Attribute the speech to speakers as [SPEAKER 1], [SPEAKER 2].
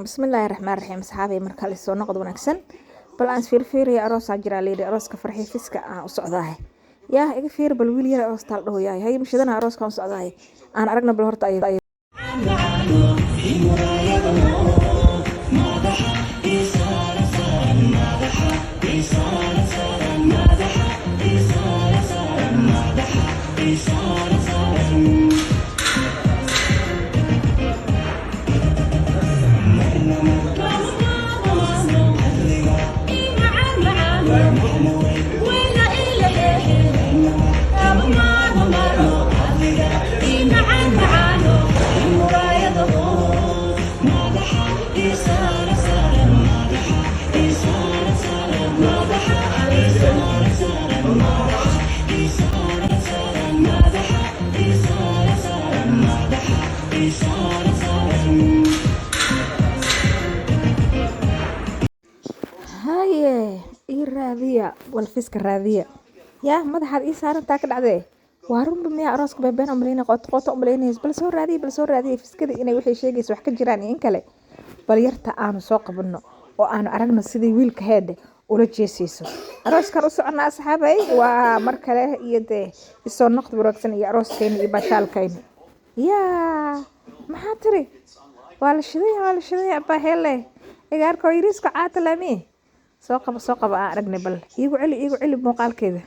[SPEAKER 1] Bismillaahi raxmaani raxiim. Asxaabay, marka la soo noqod wanaagsan. Bal aan isfiirfiiriya, aroosaa jiraa layidhi, arooska Farxii Fiska aan u socdaahay. Yaa iga fiir, bal wiil yar aroos taal dhaho yahay. Hay mashidana arooska aan u socdaahay. Aan aragna bal horta ay Haye, ii raadiya wal fiska raadiya. Yaa madaxaad ii saarantaa ka dhacdee? Waa runba miyaa arooska beebeen umaleynay, qoto qoto umaleynaysa? Bal soo raadiya, bal soo raadiya fiskada inay waxay sheegayso wax ka jiraan iyo in kale. Bal yarta aanu soo qabanno oo aanu aragno sidii wiilka heedhe ula jeesayso. Arooskan u soconnaa, asxaabay, waa mar kale iyo dee isoo noqd wanaagsan iyo arooskayna iyo baashaalkayna. Yaa maxaa tiri? Waa la shiday, waa la shiday, abbaa heelle. Igaarkoo yariiska caata laami. Soo qaba, soo qaba, aan aragnay bal. Iigu celi, iigu celi muuqaalkeeda.